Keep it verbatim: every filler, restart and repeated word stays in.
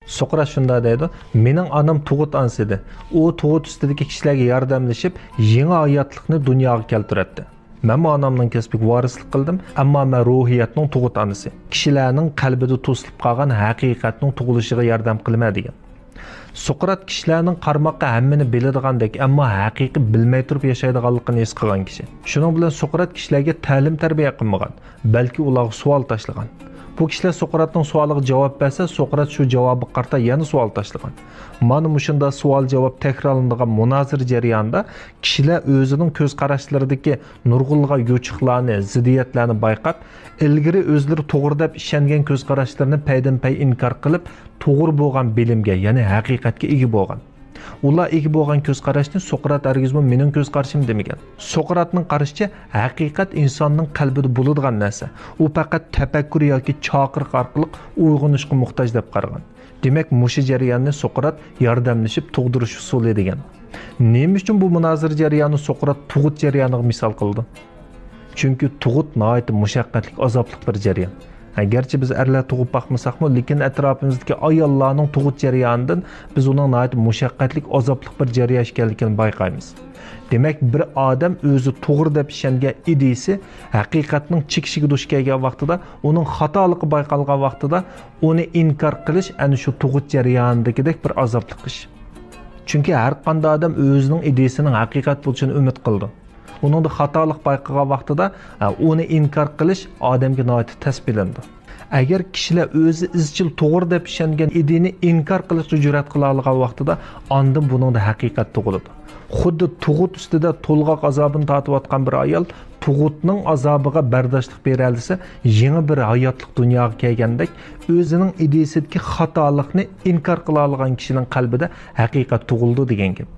سوقرات شۇنداق دەيدۇ، مېنىڭ ئانام تۇغۇت ئانىسى ئىدى. ئۇ تۇغۇت ئۈستىدىكى كىشىلەرگە ياردەملىشىپ، يېڭى ھاياتلىقنى دۇنياغا كەلتۈرەتتى. مەنمۇ ئانامنىڭ كەسپىگە ۋارىسلىق قىلدىم، ئەمما مەن روھىيەتنىڭ تۇغۇت ئانىسى، كىشىلەرنىڭ قەلبىدە توسۇلۇپ قالغان ھەقىقەتنىڭ تۇغۇلۇشىغا ياردەم قىلىمەن، دېگەن. سوقرات كىشىلەرنىڭ قارىماققا ھەممىنى بىلىدىغاندەك، ئەمما ھەقىقىي بىلمەي تۇرۇپ ياشايدىغانلىقىنى ھېس قىلغان كىشى. شۇنىڭ بىلەن سوقرات كىشىلەرگە تەلىم-تەربىيە قىلمىغان، بەلكى ئۇلارغا سوئال تاشلىغان. بۇ كىشىلەر سوقراتنىڭ سوئالىغا جاۋاب بەرسە، سوقرات شۇ جاۋابىغا قارىتا يەنە سوئال تاشلىغان. مانا مۇشۇنداق سوئال-جاۋاب تەكرارلىنىدىغان مۇنازىرە جەريانىدا كىشىلەر ئۆزىنىڭ كۆز قاراشلىرىدىكى نۇرغۇنلىغان يوچۇقلارنى، زىددىيەتلەرنى بايقاپ، ئىلگىرى ئۆزلىرى توغرا دەپ ئىشەنگەن كۆز قاراشلىرىنى پەيدىنپەي ئىنكار قىلىپ، توغرا بولغان بىلىمگە، يەنى ھەقىقەتكە ئىگە بولغان. ئۇلار ئىگە بولغان كۆز قاراشنى سوقرات ھەرگىزمۇ مېنىڭ كۆز قارىشىم دېمىگەن. سوقراتنىڭ قارىشىچە، ھەقىقەت ئىنساننىڭ قەلبىدە بولىدىغان نەرسە. ئۇ پەقەت تەپەككۇر ياكى چاقىرىق ئارقىلىق ئويغىنىشقا موھتاج دەپ قارىغان. دېمەك، مۇشۇ جەرياننى سوقرات ياردەملىشىپ تۇغدۇرۇش ئۇسۇلى دېگەن. نېمە ئۈچۈن بۇ مۇنازىرە جەريانىنى سوقرات تۇغۇت جەريانىغا مىسال قىلىدۇ؟ چۈنكى تۇغۇت ناھايىتى مۇشەققەتلىك، ئازابلىق بىر جەريان. ھە، گەرچە بىز ئەرلەر تۇغۇپ باقمىساقمۇ، لېكىن ئەتراپىمىزدىكى ئاياللارنىڭ تۇغۇت جەريانىدىن بىز ئۇنىڭ ناھايىتى مۇشەققەتلىك، ئازابلىق بىر جەريان ئىكەنلىكىنى بايقايمىز. دېمەك، بىر ئادەم ئۆزى توغرا دەپ ئىشەنگەن ئىدىيىسى ھەقىقەتنىڭ چېكىشىگە دۇچ كەلگەن ۋاقتىدا، ئۇنىڭ خاتالىقى بايقالغان ۋاقتىدا، ئۇنى ئىنكار قىلىش ئەنە شۇ تۇغۇت جەريانىدىكىدەك بىر ئازابلىق ئىش. چۈنكى ھەر قانداق ئادەم ئۆزىنىڭ ئىدىيىسىنىڭ ھەقىقەت بولۇشىنى ئۈمىد قىلىدۇ. ئۇنىڭدا خاتالىق بايقىغان ۋاقتىدا، ئە، ئۇنى ئىنكار قىلىش ئادەمگە ناھايىتى تەس بىلىنىدۇ. ئەگەر كىشىلەر ئۆزى ئىزچىل توغرا دەپ ئىشەنگەن ئىدىيىنى ئىنكار قىلىشقا جۈرئەت قىلالىغان ۋاقتىدا، ئاندىن بۇنىڭدا ھەقىقەت تۇغۇلىدۇ. خۇددى تۇغۇت ئۈستىدە تولغاق ئازابىنى تارتىۋاتقان بىر ئايال تۇغۇتنىڭ ئازابىغا بەرداشلىق بېرەلىسە، يېڭى بىر ھاياتلىق دۇنياغا كەلگەندەك، ئۆزىنىڭ ئىدىيىسىدىكى خاتالىقنى ئىنكار قىلالىغان كىشىنىڭ قەلبىدە ھەقىقەت تۇغۇلىدۇ دېگەن گەپ.